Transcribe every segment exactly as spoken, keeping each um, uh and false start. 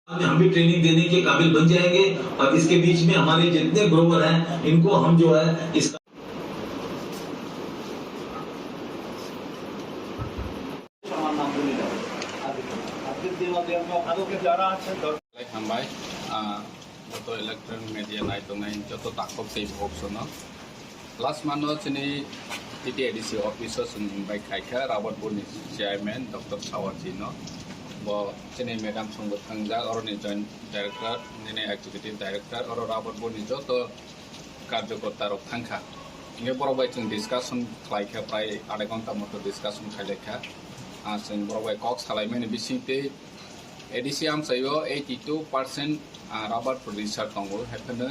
बाद में हम भी ट्रेनिंग देने के काबिल बन जाएंगे और इसके बीच में हमारे जितने ग्रोवर हैं, इनको हम जो है इसका Hambai, ah, joto electronic media naitongnai joto takhok tei boksono. Last month no chini T T A D C office o chwng invite khaikha Rabatpur ni chairman Doctor Sawarji no. Bo chini madam songbo thangjak, oro ni joint director, nini executive director, oro Rabatpur ni joto karjokorta rok thangkha. Hingke borok bai chwng discussion khlaikha, prai adai ghonta moto discussion khailaikha. Ah, chwng borok bai kok salaimani bisingtwi A D C amchaio eighty two percent, ah, rubber producer tongo, haiphano,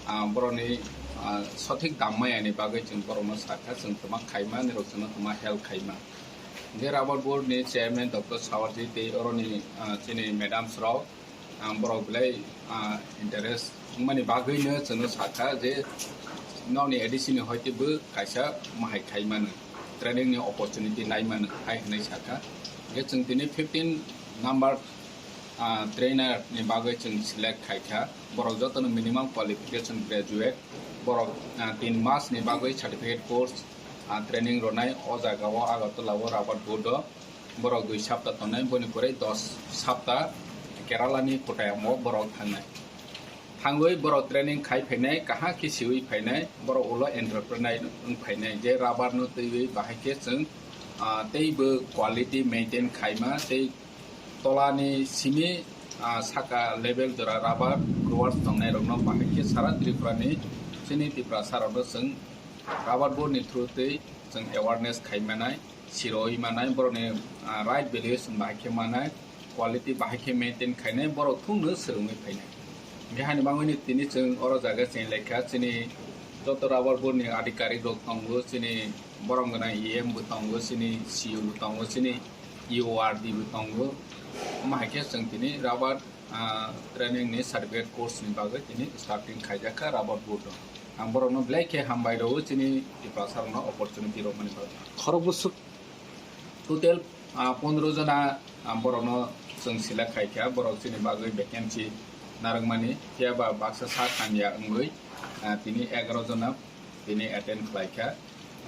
ah, borokni, ah, sothik dam mayani bagwi chwng borokno sakha, chwng twma khaima, nirok chwngno twma help khaima. Hingke rubber board ni chairman Doctor Sawarji tei oroni, ah, chini madams rok, ah, borok belai, ah, interest wngmani bagwino chwngno sakha je nokni A D C ni hoite bo kaisa mahai khaimano, training ni opportunity naimano hai hwnwi sakha. Hingke chwng tini fifteen number, ah, trainer ni bagwi chwng select khaikha. Borok jotono minimum qualification graduate. Borok, ah, tin mas ni bagwi certificate course, ah, training rwnai o jaga o Agartala o Rabat Board o. Borok dui sapta tongnai, boni pore dos sapta Kerala ni Kottayam o borok thangnai. Thangwi borok training khai phainai, kaham khe siwi phainai, borok ulo entrepreneur wng phainai, je rubber no twiwi bahai khe chwng, ah, tei bo quality maintain khaima, tei tola ni simi, ah, saka level jora rubber growers tongnai rok no bahai khe sara Tripura ni, chini Tiprasa rok no chwng rubber board ni through twi chwng awareness khai manai, siroi manai, borok ni, ah, right valuation bahai khe manai, quality bahai khe maintain khainai, borok thung no swrwngwi phainai. Hingke hani bangwi ni tini chwng oro jaga cheng lekha, chini joto rubber board ni adhikarik rok tongo, chini borom gwnang E M bo tongo, chini C E O bo tongo, chini E O R D bo tongo. Omo hai khe chwng tini rubber, ah, training ni certificate course ni bagwi tini starting khaijak kha rubber board o. Ang borok no belai khe hambai rwo, chini Tiprasa rok no opportunity rw mani bagwi. Khorok bwswk? Total, ah, pondro jona, ah, borok no chwng select khai kha, borok chini bagwi vacancy narwkmani, phiya ba baksa sak hamya wngwi, ah, tini egaroh jona tini attend khlai kha.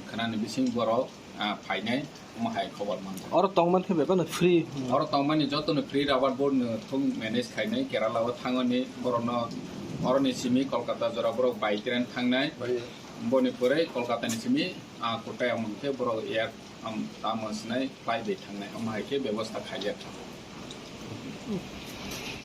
Khwnani bising borok, ah, phainai, omo hai khobor manjak. Oro tongman khe bebak no free? Oro tongmani joto no free, rubber board no thung manage khainai, Kerala o thangoni borok no, oroni simi Kolkata jora borok by train thangnai, boni pore Kolkata ni simi, ah, Kottayam hwnkhe borok air, am, tamo sinai flight bai thangnai, omo hai khe bebosta khaijak.